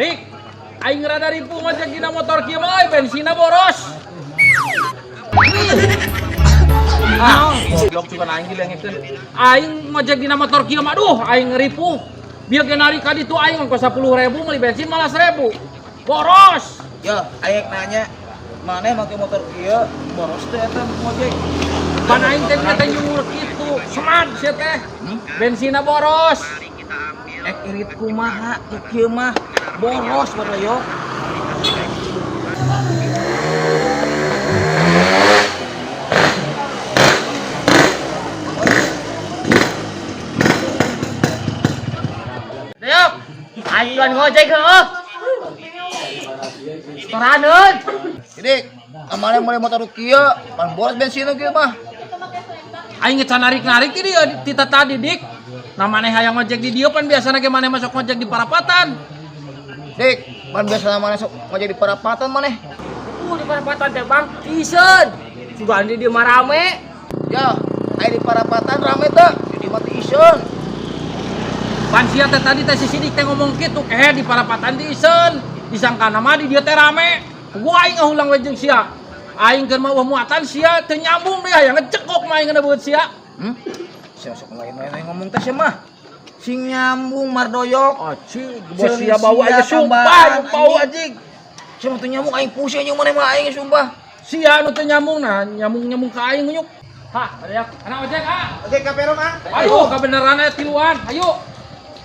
Dik, aing rada ripuh ngojek dina motor kieu mah euy, bensinna boros. Ah, goblok juga aing dilengkeun. Aing ngojek dina motor kieu mah aduh, aing ripuh. Bieu ge narik ka ditu aing ongkos 10.000 meuli bensin malah 1.000. Boros. Ya, aing nanya, mana make motor kieu boros teh eta ngojek? Pan aing teh teh nyuwur kitu, semad sia teh. Bensinna boros. Ek irit kumaha tuh kieu mah boros badoyo. Deyok, aing duluan ngojek heuh. Setoraneun. Jadi, amane meuli motor kieu, pan boros bensinna kieu mah. Aing geus narik-narik ti dieu ti tadi Dik. Nah maneh hayang ngojek di dieu pan biasana ge maneh masuk ngojek di parapatan. Dik, pan biasa maneh sok ngojek di parapatan maneh. Di parapatan teh Bang, iseun. Sugan di dieu mah rame. Ya, aing di parapatan rame teh, jadi mati iseun. Pan sia teh tadi teh si Sidik teh ngomong kitu, kehe di parapatan di iseun. Disangkana mah di dieu teh rame. Gua aing ngahulang we jeung sia. Aing keur mah muatan sia teu nyambung deui hayang ngecekok mah aing beut sia. Hmm? Sia sok lain-lain ngomong teh sia mah. Sing nyambung mardoyok. Acing, bos sia bau aing sumpah, bau anjing. Sia mah teu nyambung aing pusing jeung maneh mah aing sumpah. Sia anu teu nyambung nah, nyambung-nyambung ka aing ngunyuk. Ha, ada anak ojek ah. Ojek ka Perum ah. Ayo, kebenaran aya tiluan. Ayo.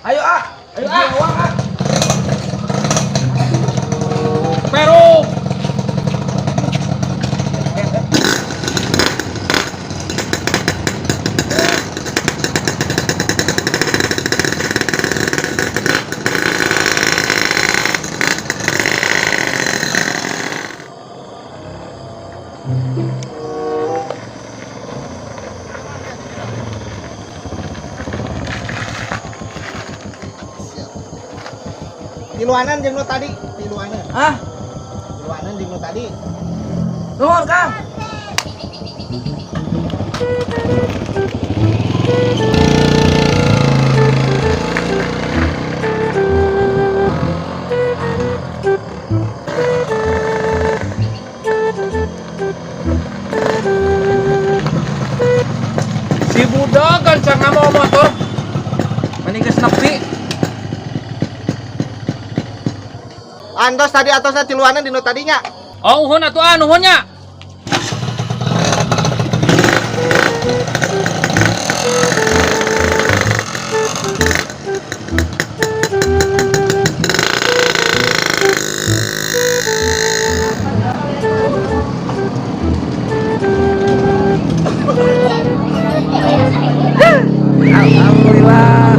Ayo ah. Ayo ah. Uang ah. Perum. Tiluanan jeung nu tadi, tiluanan. Hah? Tiluanan jeung nu tadi. Nuhun, Kang. Si budak gancang mau motor. Mending geus nepi. Antos tadi atosna tiluanan di nu tadinya. Oh, nuhun atuh ah, nuhun nya. Alhamdulillah.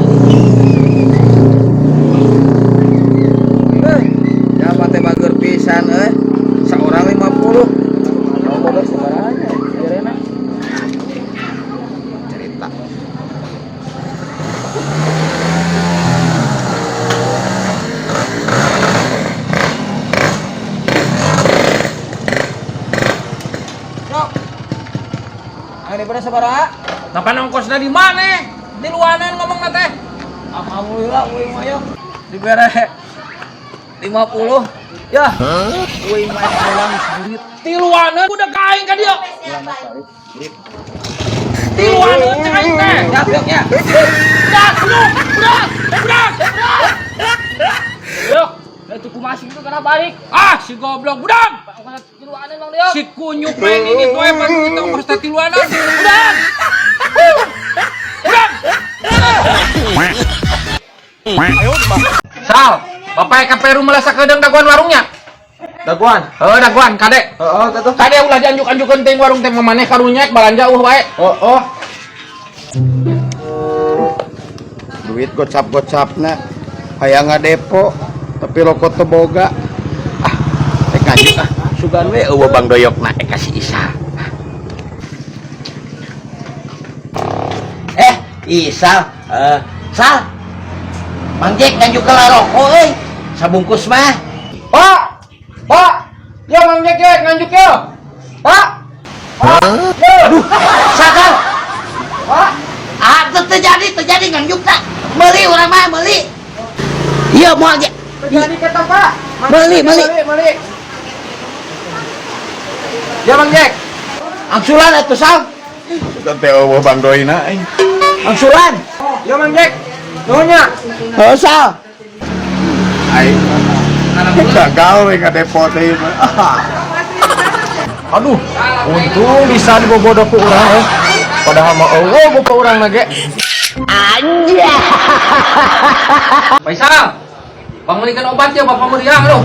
Ya mate bager pisan euy. Saurang 50. Oh, bodoh sabaraha nya? Jarena. Cerita. Sok. Ayo daripada sabaraha? Napa ongkosna di mana? Di luanan ngomongna teh. Alhamdulillah euy mah yo. Dibere 50. Ya. Euy mah pulang duit. Tiluanan udah ka aing ka dieu. Tiluanan cek aing teh. Ya, yok ya. Udah, udah, udah, udah. Deyok, da itu kumaha sih itu kana balik. Ah, si goblok budak. Ongkos tiluanan Bang Deyok. Si kunyuk main ini tuh emang kita ongkos teh tiluanan. Udah. Udah. Sal, bapak ka Peru malah sakedeung dagoan warungnya. Daguan. Heuh, dagoan kade. Heeh, teh. Kade ulah dianjuk-anjukeun teuing warung teh maneh karunya balanja eueuh wae. Oh, oh. Duit gocap-gocapna hayang ngadepo tapi rokok teu boga. Ah, rek nganjuk ah. Sugan we eueuh Bang Doyokna ek ka si Isa. Isal, Sal. Mang Jack nganjuk ke rokok euy. Sabungkus mah. Pak! Pak! Yo Mang Jack yo nganjuk yo. Pak! Pak! Yo. Aduh, sadar. Pak! Ah, teu terjadi nganjuk tak. Meuli urang mah meuli. Iya moal ge. Jadi kata Pak. Beli, beli. Beli. Ya Bang Jack. Angsulan atuh Sal. Teh eueuh Bang Doina aing. Angsulan. Ya Bang Jack. Nuhun nya. Heuh Sal. Aing gagal we ngadepo teh ieu mah. Aduh, untung bisa dibobodo ku urang euy. Padahal mah eueuh bopo urang na ge. Faisal, pangmeulikeun obat ya Bapak meriang loh.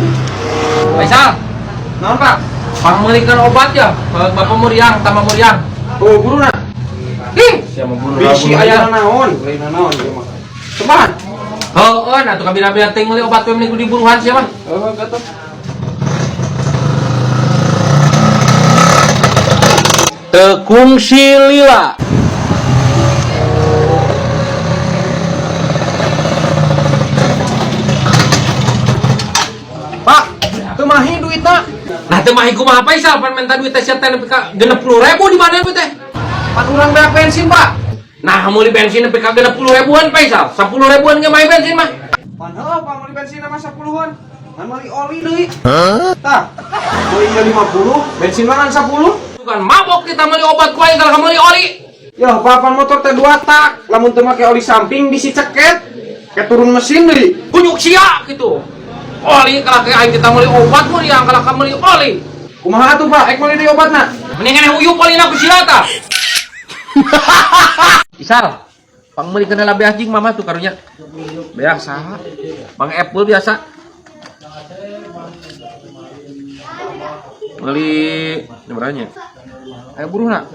Faisal, Naon Pak? pangmeulikeun obat ya Bapak meriang, tambah meriang. Oh, guruna. Ih, siapa bunuh Bisi aya naon? Lain naon ieu mah. Cepat. Heueuh, nah tuh kabina-bina teuing meuli obat we mending kudu diburuhan sia mah. Heueuh kata. Teu kungsi lila. Pak, teu mahi duitna. Nah teu mahi kumaha Faisal pan minta duit teh sia teh nepi ka 60.000 di mana duit teh? Pan urang beak bensin, Pak. Nah, meuli bensin nepi ka 60 ribuan Faisal. 10 ribuan ge mahi bensin mah. Pan heueuh Pak meuli bensin mah 10-an. Ngan meuli oli deui. Tah. Meuli ieu 50, bensin mah ngan 10. Bukan mabok kita meuli obat ku aing kalau meuli oli. Ya, papan motor teh 2 tak. Lamun teu make oli samping bisi ceket. Ke turun mesin deui. Kunyuk sia gitu. Oli kalau ke aing kita meuli obat mun yang kalau ka meuli oli. Kumaha atuh, Pak? Ek meuli deui obatna. Mendingan uyup oli na ku sia tah. Isal, pangmeulikeun heula beas jeung mama tuh karunya. Beak saha? Mang Apple biasa. Meuli beranya. Aya buruhna.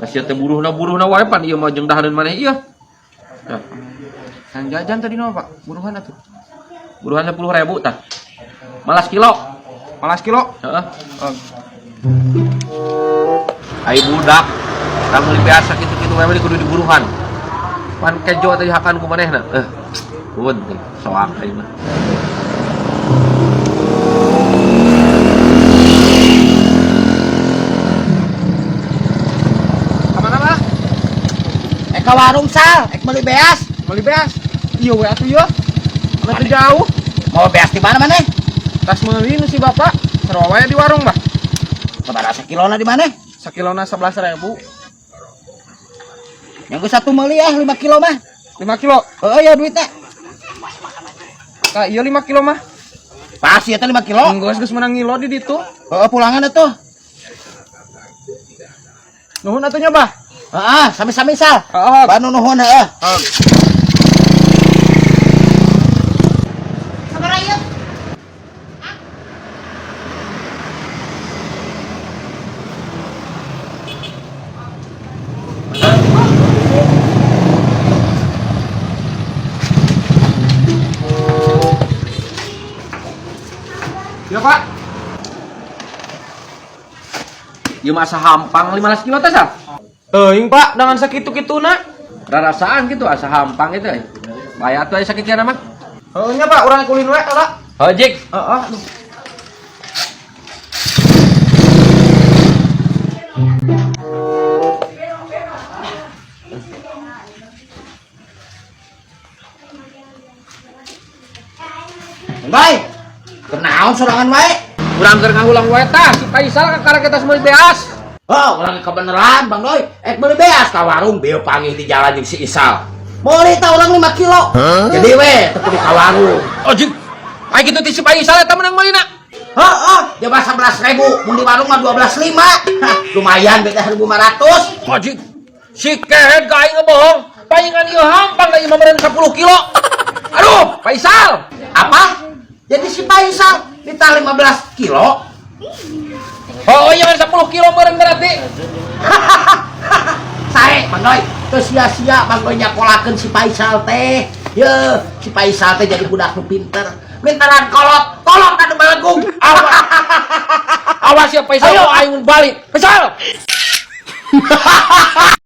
Nah sia teh buruhna wae pan ieu mah jeung dahareun maneh ieu. Nah, Yang jajan tadi nama Pak, buruhan atuh. buruhan 10.000 tah. Malas kilo. Malas kilo. Heeh. Oh. Ai budak, tah meuli biasa kitu-kitu wae meuli kudu diburuhan. Pan kejo teh dihakan ku manehna. Penting soak aing mah. Kemana Pak? Ek ka warung Sal, ek meuli beas. Meuli beas. Iya we atuh ya. Mana teu jauh. Mau beas di mana maneh? Tas meuli nu si Bapak. Sarua wae di warung, Pak. Sabaraha sakilona di mana? Sakilona 11.000. Yang geus satu meuli ah 5 kilo mah. 5 kilo. Heueuh ya duitna. Tah ieu 5 kilo mah. Pas ieu teh 5 kilo. Geus geus menang ngilo di ditu. Heueuh pulangan atuh. Nuhun atuh nya, Bah. Heeh, sami-sami Sal. Heeh. Banu nuhun heueuh. Sabaraha ieu? Ya, Pak. Ieu mah asa hampang 15 kilo teh Sal. Teuing, Pak, dengan sakitu-kituna. Rarasaan gitu asa hampang gitu. Bayar tuh aya sakitu mah. Heueuh nya, Pak, urang kulin we heula. Heuh jik. Heeh. Aduh. Bae. Kenaon sorangan wae? Urang keur ngahulang wae tah si Faisal kakara kita meuli beas. Oh, urang kebeneran Bang Doi. Ek meuli beas ka warung beu panggih di jalan jeung si Isal. Meuli tah urang 5 kilo. Jadi we teu kudu ka warung. Oh jik. Ai kitu ti si Faisal eta menang meulina. Heeh, dia mah 11.000, mun di warung mah 12.5. Hah, lumayan beda 1.500. Oh jik. Si kehed ka aing ngebohong. Paingan ieu hampang da ieu mah meureun 10 kilo. Aduh, Faisal. Apa? Jadi si Faisal ditah 15 kilo. Oh, iya 10 kilo meureun berarti. Sae, Bang Doi. Teu sia-sia Bang Doi nyakolakeun si Faisal teh. Ye, si Faisal teh jadi budak nu pinter. Mintaran kolot, kolot anu balagung. Awas. Awas ya Faisal, aing mun balik. Faisal.